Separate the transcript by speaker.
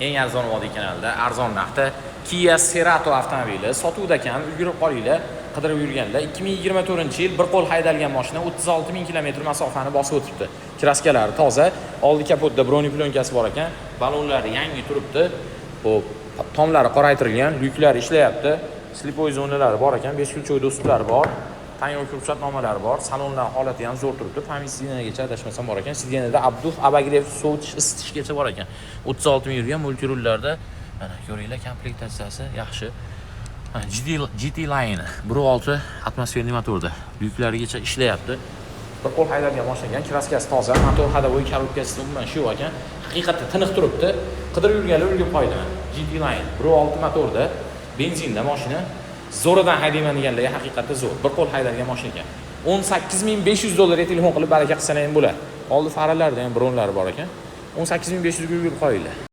Speaker 1: Eng arzon vodiy kanalida arzon narxda Kia Cerato avtomobili sotuvda ekan, ulgurib qolinglar. Qidirib yurganlar, 2024-yil, bir qo'l haydalgan mashina, 36 ming kilometr masofani bosib o'tibdi. Краска lari toza, oldi kapotda бронеплёнка si bor ekan, balonlari yangi turibdi. Xo'p, tomlari qoraytirilgan, lyuklari ishlayapti. Слепой zonalari bor ekan, бесключевой доступ lari bor. Tonirovka ruxsatnomalari bor. Salonlar holati ham zo'r turibdi. Память сиденья gacha, adashmasam, bor ekan. Сиденье da обдув, обогрев, sovutish, isitishgacha bor ekan. 36 ming yurgan, мультируль larda. Mana ko'ringlar, komplektatsiyasi yaxshi. Mana GT Line 1.6 атмосферный motorda. Lyuklarigacha ishlayapti. Bir qo'l haydalgan mashina ekan, краска si toza, motor, ходовой, коробка si umuman shu ekan. Haqiqatda tiniq turibdi. Qidirib yurganlar ulgurib qo'ydi. GT Line 1.6 motorda, benzinda mashina. Zo'ridan haydayman deganlarga haqiqatda zo'r. Bir qo'l haydalgan mashina ekan. 18 500 dollarga telefon qilib baraka qilsalar ham bo'ladi. Oldi faralarida ham bronlari bor ekan. 18 500 ga ulgurib qo'yinglar.